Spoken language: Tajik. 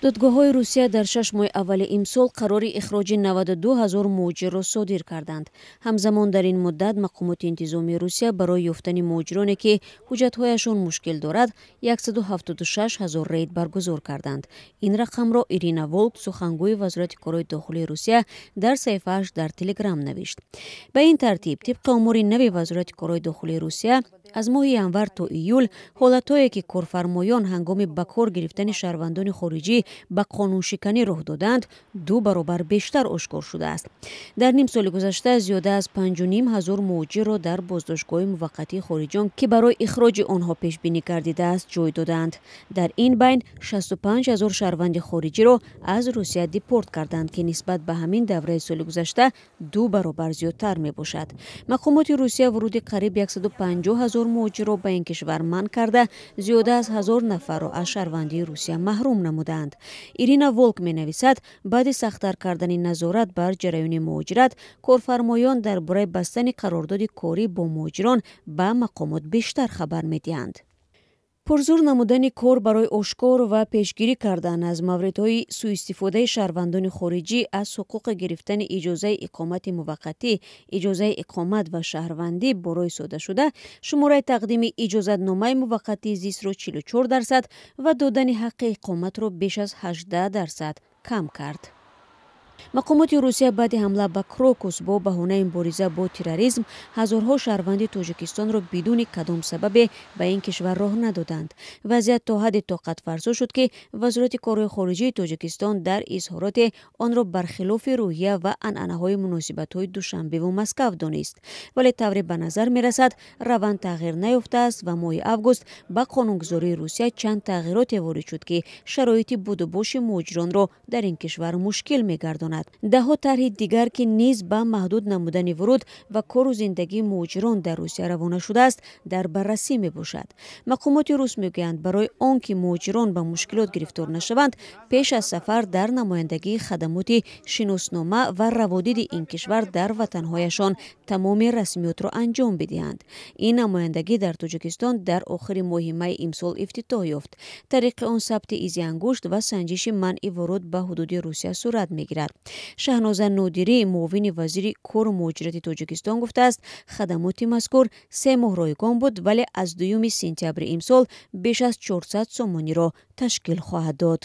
Додгоҳҳои Русия дар 6 моҳи аввали имсол қарори ихроҷи 92 ҳазор муҳоҷирро содир карданд. Ҳамзамон, дар ин муддат мақомоти интизомии Русия барои ёфтани муҳоҷироне, ки ҳуҷҷатҳояшон мушкил дорад, 176 ҳазор рейд баргузор карданд. Ин рақамро Ирина Волк, сухангӯи Вазорати корҳои дохилии Русия, дар саҳифааш дар Телеграм навишт. Ба ин тартиб, тибқи омори нави Вазорати корҳои дохилии Русия, аз моҳи январ то июл ҳолатҳое, ки корфармоён ҳангоми ба кор гирифтани шаҳрвандони хориҷӣ ба қонуншиканӣ роҳ додаанд, ду баробар бештар ошкор шудааст. Дар нимсоли гузашта зиёда аз 5,5 ҳазор муҳоҷирро дар боздоштгоҳи муваққатии хориҷиён, ки барои ихроҷи онҳо пешбинӣ гардидааст, ҷой додаанд. Дар ин байн 65 ҳазор шаҳрванди хориҷиро аз Русия депорт карданд, ки нисбат ба ҳамин давраи соли гузашта ду баробар зиёдтар мебошад. Мақомоти Русия вуруди қариб 150 ҳазор муҳоҷирро ба ин кишвар манъ карда, зиёда аз 1000 нафарро аз шаҳрвандии Русия маҳрум намудаанд. Ирина Волк менависад, баъди сахттар кардани назорат бар ҷараёни муҳоҷират, корфармоён дар бораи бастани қарордоди корӣ бо муҳоҷирон ба мақомот бештар хабар медиҳанд. Пурзур намудани кор барои ошкор ва пешгирӣ кардан аз мавридҳои сӯистифодаи шаҳрвандони хориҷӣ аз ҳуқуқи гирифтани иҷозаи иқомати муваққатӣ, иҷозаи иқомат ва шаҳрвандӣ бо роҳи содашуда, шумораи тақдими иҷозатномаи муваққатии зистро 44% ва додани ҳаққи иқоматро беш аз 18% кам кард. Мақомоти Русия баъди ҳамла ба Крокус бо баҳонаи мубориза бо терроризм ҳазорҳо шаҳрванди Тоҷикистонро бидуни кадом сабабе ба ин кишвар роҳ надоданд. Вазъият то ҳадде тоқатфарсо шуд, ки Вазорати корҳои хориҷии Тоҷикистон дар изҳороте онро бархилофи рӯҳия ва анъанаҳои муносибатҳои Душанбеву Москав донист. Вале тавре ба назар мерасад, раванд тағйир наёфтааст ва моҳи август ба қонунгузории Русия чанд тағйироте ворид шуд, ки шароити будубоши муҳоҷиронро дар ин кишвар мушкил мегардонад. Даҳҳо тарҳи дигар, ки низ ба маҳдуд намудани вуруд ва кору зиндагии муҳоҷирон дар Русия равона шудааст, дар баррасӣ мебошад. Мақомоти рус мегӯянд, барои он ки муҳоҷирон ба мушкилот гирифтор нашаванд, пеш аз сафар дар намояндагии хадамоти шиноснома ва раводиди ин кишвар дар ватанҳояшон тамоми расмиётро анҷом бидиҳанд. Ин намояндагӣ дар Тоҷикистон дар охири моҳи майи имсол ифтитоҳ ёфт. Тариқи он сабти изи ангушт ва санҷиши манъи вуруд ба ҳудуди Русия сурат мегирад. Шаҳноза Нодирӣ, муовини вазири кору муҳоҷирати Тоҷикистон, гуфтааст, хадамоти мазкур 3 моҳ ройгон буд, вале аз 2 сентябри имсол беш аз 400 сомониро ташкил хоҳад дод.